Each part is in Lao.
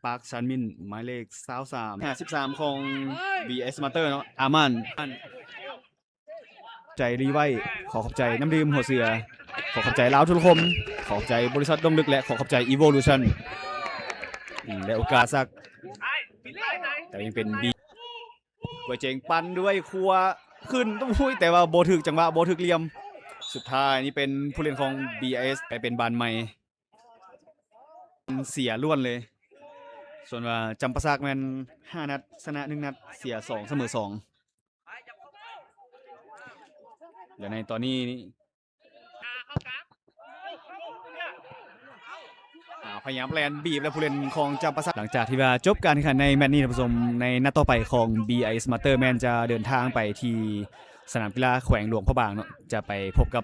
ປາກຊານມິນ ໝາຍເລກຊາວສາມ ຫ້າສິບສາມ ຂອງ ບີເອສ ມາເຕີເນາະ ອາມານ ໃຈລີໄວ ຂໍຂອບໃຈນ້ຳດື່ມຫົວເສືອ ຂໍຂອບໃຈລາວໂທລະຄົມ ຂໍຂອບໃຈບໍລິສັດດົງລຶກ ແລະ ຂໍຂອບໃຈອີໂວລູຊັນ ອາ ແລະ ໂອກາສັກ ແຕ່ຍັງເປັນບີ ກວຍເຈັງປັ່ນດ້ວຍຂວາຂຶ້ນ ໂອ້ຍ ແຕ່ວ່າບໍ່ຖືກຈັງຫວະ ບໍ່ຖືກຫຼ່ຽມ ສຸດທ້າຍນີ້ເປັນຜູ້ຫຼິ້ນຂອງ ບີເອສ ໄປເປັນບານໃໝ່ ເສຍລ້ວນເລີຍ ສ່ວນວ່າຈຳປາສັກແມ່ນຫ້ານັດ ຊະນະໜຶ່ງນັດ ເສຍສອງ ສະເໝີສອງ ແລະ ໃນຕອນນີ້ ອາ ພະຍາຍາມແລ່ນບີບ ແລະ ຜູ້ຫຼິ້ນຂອງຈຳປາສັກ ຫຼັງຈາກທີ່ວ່າຈົບການແຂ່ງຂັນໃນແມັດນີ້ ທ່ານຜູ້ຊົມ ໃນນັດຕໍ່ໄປຂອງ ບີເອສ ມາເຕີ ແມ່ນຈະເດີນທາງໄປທີ່ສະໜາມກິລາແຂວງຫຼວງພະບາງເນາະ ຈະໄປພົບກັບ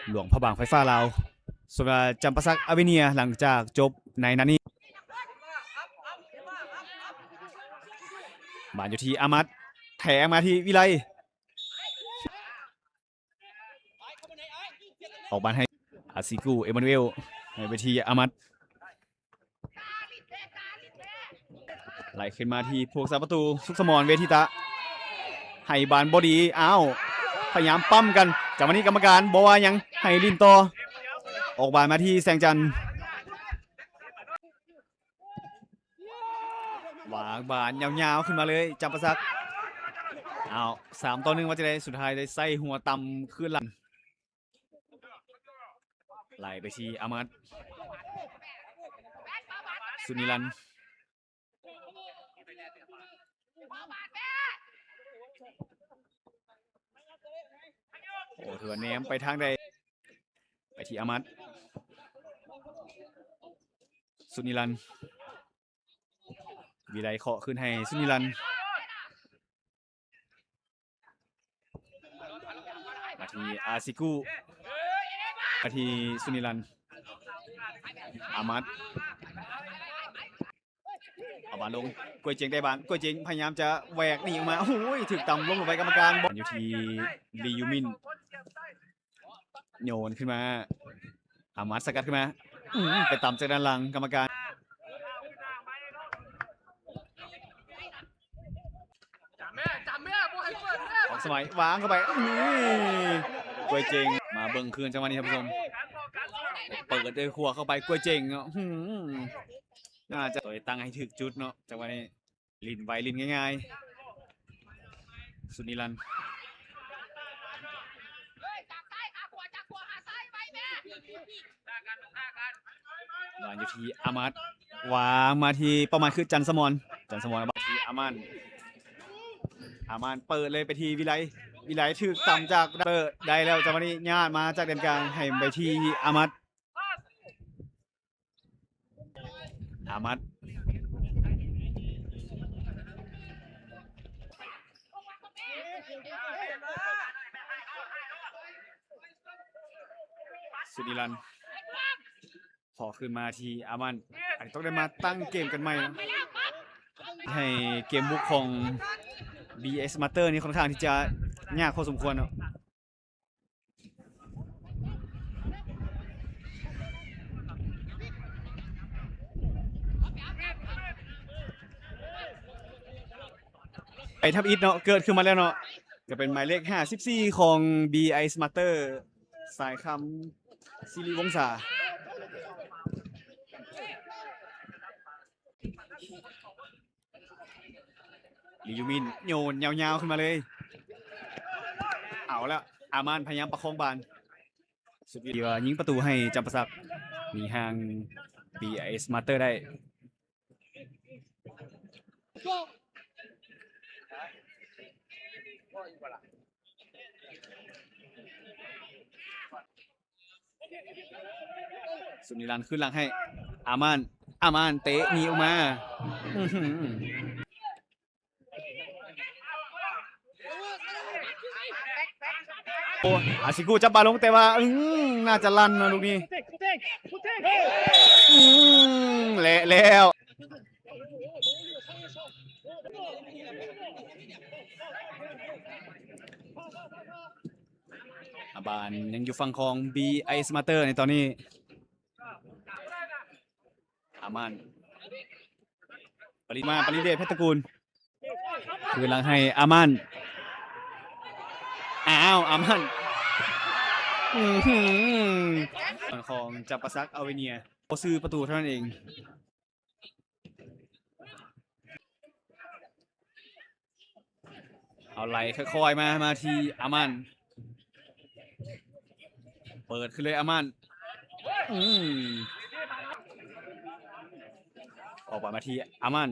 ຫຼວງພະບາງໄຟຟ້າລາວ ສ່ວນວ່າຈຳປາສັກ ອາເວເນຍ ຫຼັງຈາກຈົບໃນນັດນີ້ ບານຢູ່ທີ່ອາມັດ ແທງມາທີ່ວິໄລ ອອກບານໃຫ້ອາຊິກູ ເອມານູເອລ ໃຫ້ໄປທີ່ອາມັດ ໄລ່ຂຶ້ນມາທີ່ຜູ້ຮັກສາປະຕູ ສຸກສະໝອນ ເວທິຕະ ໃຫ້ບານບໍ່ດີ ອ້າວ ພະຍາຍາມປ້ຳກັນ ຈັງຫວະນີ້ກຳມະການບໍ່ວ່າຫຍັງ ໃຫ້ຫຼິ້ນຕໍ່ ອອກບານມາທີ່ແສງຈັນ ວາງບານຍາວໆຂຶ້ນມາເລີຍ ຈຳປາສັກ ອ້າວ ສາມຕໍ່ໜຶ່ງ ວ່າຈັ່ງໃດ ສຸດທ້າຍໄດ້ໃສ່ຫົວຕ່ຳຄືນຫຼັງ ໄລ່ໄປທີ່ອາມັດ ສຸນິລັນ ໂອ້ ຖືວ່າແນມໄປທາງໃດ ໄປທີ່ອາມັດ ສຸນິລັນ ວິໄລເຄາະຄືນໃຫ້ສຸນິລັນ ມາທີ່ອາຊິກູ ມາທີ່ສຸນິລັນ ອາມັດ ເອົາບານລົງ ກວຍເຈັງໄດ້ບານ ກວຍເຈັງພະຍາຍາມຈະແຫວກໜີອອກມາ ໂອ້ຍ ຖືກຕຳລົງໄປ ກຳມະການ ຢູ່ທີ່ລີຢູມິນ ໂຍນຂຶ້ນມາ ອາມັດສະກັດຂຶ້ນມາ ອືມ ໄປຕຳຈາກດ້ານຫຼັງ ກຳມະການ ອອກສະໄໝ ວາງເຂົ້າໄປ ອືມ ກວຍເຈັງ ມາເບິ່ງຄືນ ຈັງຫວະນີ້ທ່ານຜູ້ຊົມ ເປີດດ້ວຍຂວາເຂົ້າໄປ ກວຍເຈັງ ອືມ ໜ້າຈະຕ້ອງຕັ້ງໃຫ້ຖືກຈຸດເນາະ ຈັງຫວະນີ້ ຫຼິ້ນໄວຫຼິ້ນງ່າຍໆ ສຸນິລັນ ວາງຢູ່ທີ່ອາມັດ ວາງມາທີ່ເປົ້າໝາຍຄືຈັນສະໝອນ ຈັນສະໝອນ ທີ່ອາມັນ ອາມັນເປີດເລີຍໄປທີ່ວິໄລ ວິໄລຖືກຕຳຈາກ ເປີດໄດ້ແລ້ວ ຈັງຫວະນີ້ຍາດມາຈາກແດນກາງ ໃຫ້ໄປທີ່ອາມັດ ອາມັດ ສຸນິລັນ ຂໍຄືນມາທີ່ອາມັນ ອັນນີ້ຕ້ອງໄດ້ມາຕັ້ງເກມກັນໃໝ່ເນາະ ໃຫ້ເກມບຸກຂອງ ບີເອສ ມາເຕີ ນີ້ຄ່ອນຂ້າງທີ່ຈະຍາກພໍສົມຄວນເນາະ. ໄປທຳອິດເນາະ ເກີດຂຶ້ນມາແລ້ວເນາະ ກໍເປັນໝາຍເລກຫ້າສິບສີ່ຂອງ ບີເອສ ມາເຕີ ສາຍຄຳ ສິລິວົງສາ. ລີຢູມິນໂຍນຍາວໆຂຶ້ນມາເລີຍ ເອົາລະ ອາມານພະຍາຍາມປະຄອງບານ ສຸດທີ່ວ່າຍິງປະຕູໃຫ້ຈຳປາສັກ ໜີຫ່າງ ບີເອສ ມາເຕີ ໄດ້. ສຸນິລັນຂຶ້ນຫຼັງໃຫ້ອາມານ ອາມານເຕະໜີອອກມາ ອືຫື ໂອ້ ອາຊິກຸຈັບບານລົງ ແຕ່ວ່າ ອື ໜ້າຈະລັ່ນເນາະລູກນີ້ ອື ແລະແລ້ວ ອາບານຍັງຢູ່ຝັ່ງຂອງ ບີເອສ ມາເຕີ ໃນຕອນນີ້ ອາມານ ປະລິ ມາ ປະລິເດດ ເພັດຕະກູນ ຄືນຫຼັງໃຫ້ອາມານ. ອ້າວ ອາມານ ອື້ຫື ຂອງຈັບປະສັກ ອາເວເນຍ ບໍ່ຊື່ປະຕູເທົ່ານັ້ນເອງ. ເອົາໄຫຼຄ່ອຍໆມາ ມາທີ່ອາມານ ເປີດຂຶ້ນເລີຍອາມານ ອືມ ອອກບານມາທີ່ອາມານ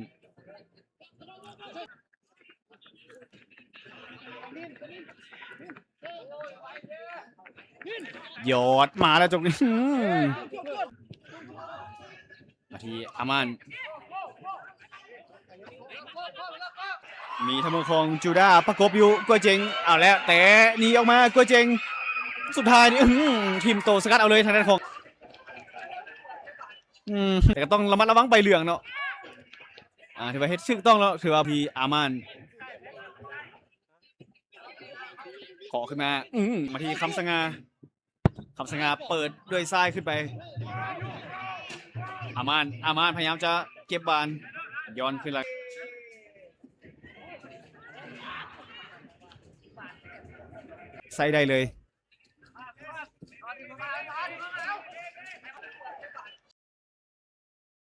ຢອດມາແລ້ວ ຈົກນີ້ ອືມ ມາທີ່ອາມານ ມີທະໂມຂອງຈູດາປະກົບຢູ່ ກົວເຈັງ ເອົາແລ້ວ ແຕະໜີອອກມາ ກົວເຈັງ ສຸດທ້າຍນີ້ ອືມ ຖິ້ມໂຕສະກັດເອົາເລີຍ ທາງດ້ານຂອງ ອືມ ແຕ່ກໍຕ້ອງລະມັດລະວັງໃບເຫຼືອງເນາະ ອ່າ ຖືວ່າເຮັດຖືກຕ້ອງແລ້ວ ຖືວ່າພີອາມານ ເຄາະຂຶ້ນມາ ອືມ ມາທີ່ຄຳສະຫງ່າ ຄຳສະຫງ່າເປີດດ້ວຍຊ້າຍຂຶ້ນໄປ ອາມານ ອາມານພະຍາຍາມຈະເກັບບານ ຍ້ອນຄືນຫຼັງ ໃຊ້ໄດ້ເລີຍ